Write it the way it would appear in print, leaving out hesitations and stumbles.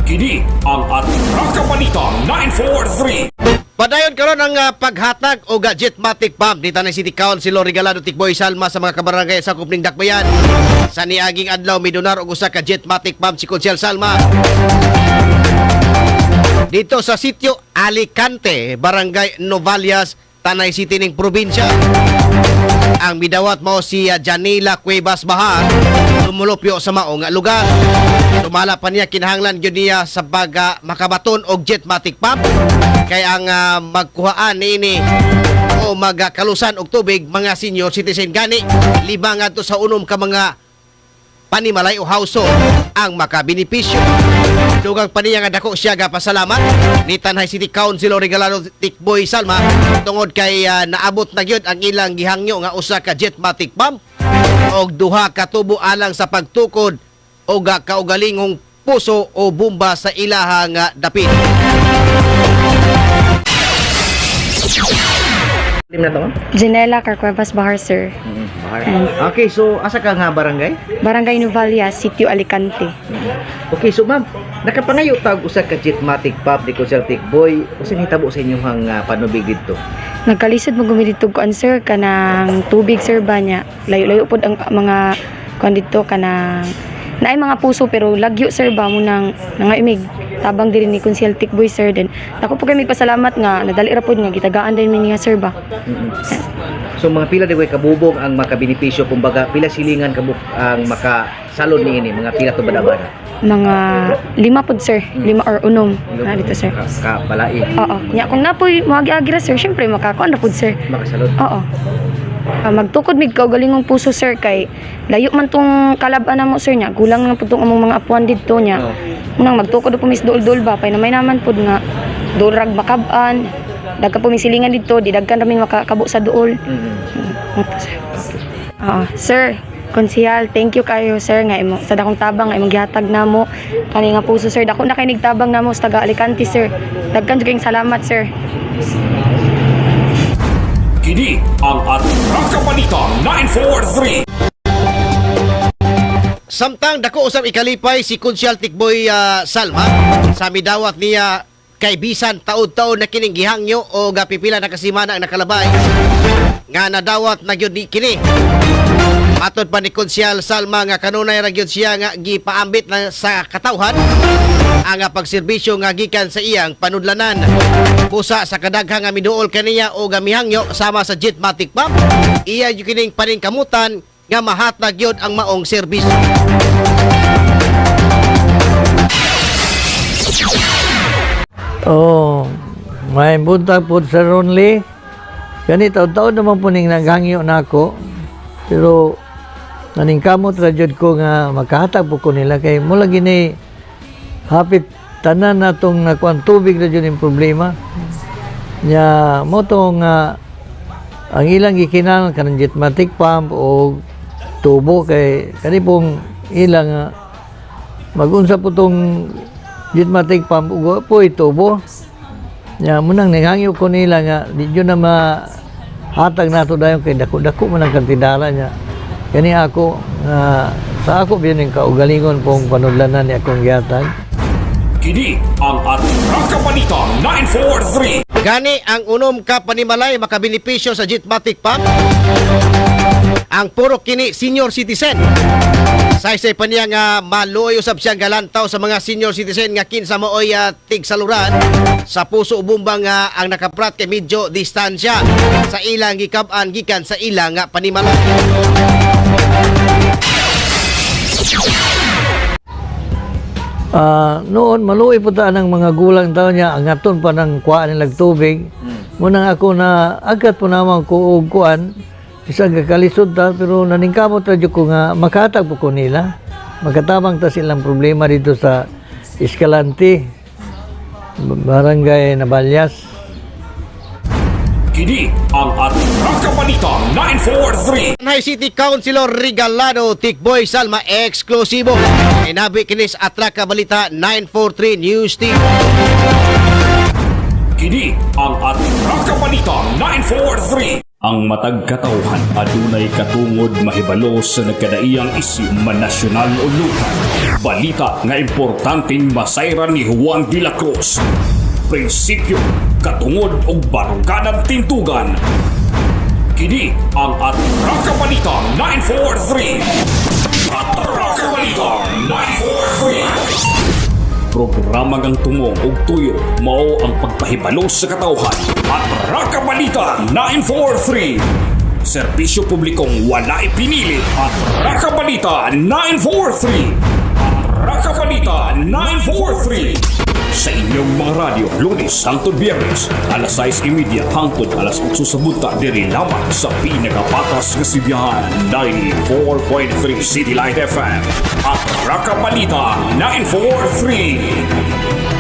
Kini ang Atraka Balita 943. Padayon karon ang paghatag og Jetmatic pump ni Tanay City Councilor Regalado Tikboy Salma sa mga kabarangay sa ning Dakbayan. Sa niaging adlaw, midonar og usa ka Jetmatic pump si Konsehal Salma dito sa sitio Alicante, Barangay Novalias, Tanay City ning probinsya. Ang midawat mao si Janila Cuevas Bahar, tumulupyo sa mao nga lugar. Tumala pa niya, kinahanglan gyud niya sa baga makabaton og jetmatic pump kay ang magkuhaan niini o magkalusan og tubig mga senior citizen, gani 5 ngadto sa 6 ka mga panimalay o household ang makabenepisyo. Dugang pa niya nga dako siya gapasalamat ni Tanay City Councilor Regalado Tikboy Salma tungod kay naabot na gyud ang ilang gihangyo nga usa ka jetmatic pump og duha ka tubo alang sa pagtukod og kaugalingong puso o bomba sa ilahang dapit. Lim na to, ma'am? Janela Carcuevas Bahar, sir. Okay, so asa ka nga barangay? Barangay Novalia, Sitio Alicante. Okay, so ma'am, nakapangayo tag usa ka jetmatic pump ni Celtic Boy. Usa nahitabo sa inyong panubig didto? Nagkalisod mo gumidito kuan, sir, kanang tubig, sir, ba niya. Layo-layo pod ang mga kuan dito, kanang naay mga puso pero lagyo, sir, ba mo nang nangaimig tabang diri ni kun Celtic Boy, sir. Then ako po kay pasalamat nga nadali ra pod nga gitagaan din mi niya, sir, ba. So mga pila di kabubong ang makabenepisyo, kumbaga pila silingan kabuk ang makasalod niini, mga pila to bada-bada? Mga 5 pod, sir, 5 or 6 na dito, sir. Ka balai. Oo nya, kung napoy moagi-agi ra, sir, syempre makakuan ra pod, sir. Makasalod. Oo. Magtukod mig kaugalingong puso, sir, kay layo man tong kalab-an namo, sir, nya. Gulang na pud tong among mga apuan didto nya. Oo. Unang magtukod po mis duol-duol ba pay namay naman pud nga durag makab-an. Dagka po misilingan didto, di dagkan raming makakabo sa duol. Mao sir. Oo, sir, konsihal, thank you kayo, sir, nga imo sa dakong tabang nga imong gihatag namo kani nga puso, sir. Dako na kay nigtabang namo sa taga Alicante, sir. Dagkan jud kayong salamat, sir. Kini ang Atraka Balita 943. Samtang dako usab ikalipay si Konsehal Tikboy Salma sa midawat niya kay bisan taod-taod na kining gihangyo o gapipila na kasimana ang nakalabay nga nadawat na gyud ni kini. Matod pa ni Konsehal Salma nga kanunay ra gyud siya nga gipaambit na sa katawhan ang pagserbisyo nga gikan sa iyang panudlanan. Busa sa kadaghang nga miduol kaniya o gamihangyo sama sa Jetmatic pump, iya gyud kining paningkamutan nga mahatag gyud ang maong serbisyo. Oh, may buntag po sa Ronli. Gani taon-taon naman po ning naghangyo nako. Pero naningkamot ra jud ko nga makahatag po ko nila kay mula gini hapit tanan natong nakuan tubig ra jud yung problema. Nya mo to nga ang ilang gikinahanglan kanang jetmatic pump o tubo kay kani pong ilang magunsa po tong jetmatic pump ug po tubo. Nya munang nangangyo ko nila nga di jud na mahatag nato dayon kay dako-dako man ang kantidala niya. Kani ako nga sa ako biyon ning kaugalingon pong panudlanan ni akong gihatag. Kini ang Atraka Balita 943. Gani ang 6 ka panimalay makabenepisyo sa Jetmatic pump. Ang puro kini senior citizen. Saysay pa niya nga maluoy usab siyang galantaw sa mga senior citizen nga kinsa mooy tigsaluran sa puso bumbang nga ang nakaprat kay medyo distansya sa ilang gikab-an gikan sa ilang nga panimalay. Noon maluoy po ta ng mga gulang taon niya ang aton pa ng kuan nilang tubig. Munang ako na agad po naman ko og kuan isang kakalisod ta pero naningkamot ra jud ko nga makahatag po ko nila. Makatabang ta silang problema dito sa Escalante, Barangay Nabalyas. Kini ang Atraka Balita 943. Tanay City Councilor Regalado Tikboy Salma eksklusibo. Inabi kini sa Atraka Balita 943 News Team. Kini ang Atraka Balita 943. Ang matag katawhan adunay katungod mahibalo sa nagkadaiyang isyu, man nasyonal o lokal. Balita nga importanteng masayran ni Juan de la Cruz. Prinsipyo, katungod ug baruganan tintugan. Kini ang Atraka Balita 943. Atraka Balita 943. Programa ngang tumong ug tuyo mao ang pagpahibalo sa katawhan. Atraka Balita 943. Serbisyo publikong walay pinili. Atraka Balita 943. Atraka Balita 943. Sa inyong mga radyo, Lunes hangtod Biyernes, alas 6:30 hangtod alas 8 sa buntag, diri lamang sa pinakapatas nga sibihan, 94.3 City Light FM. Atraka Balita 943.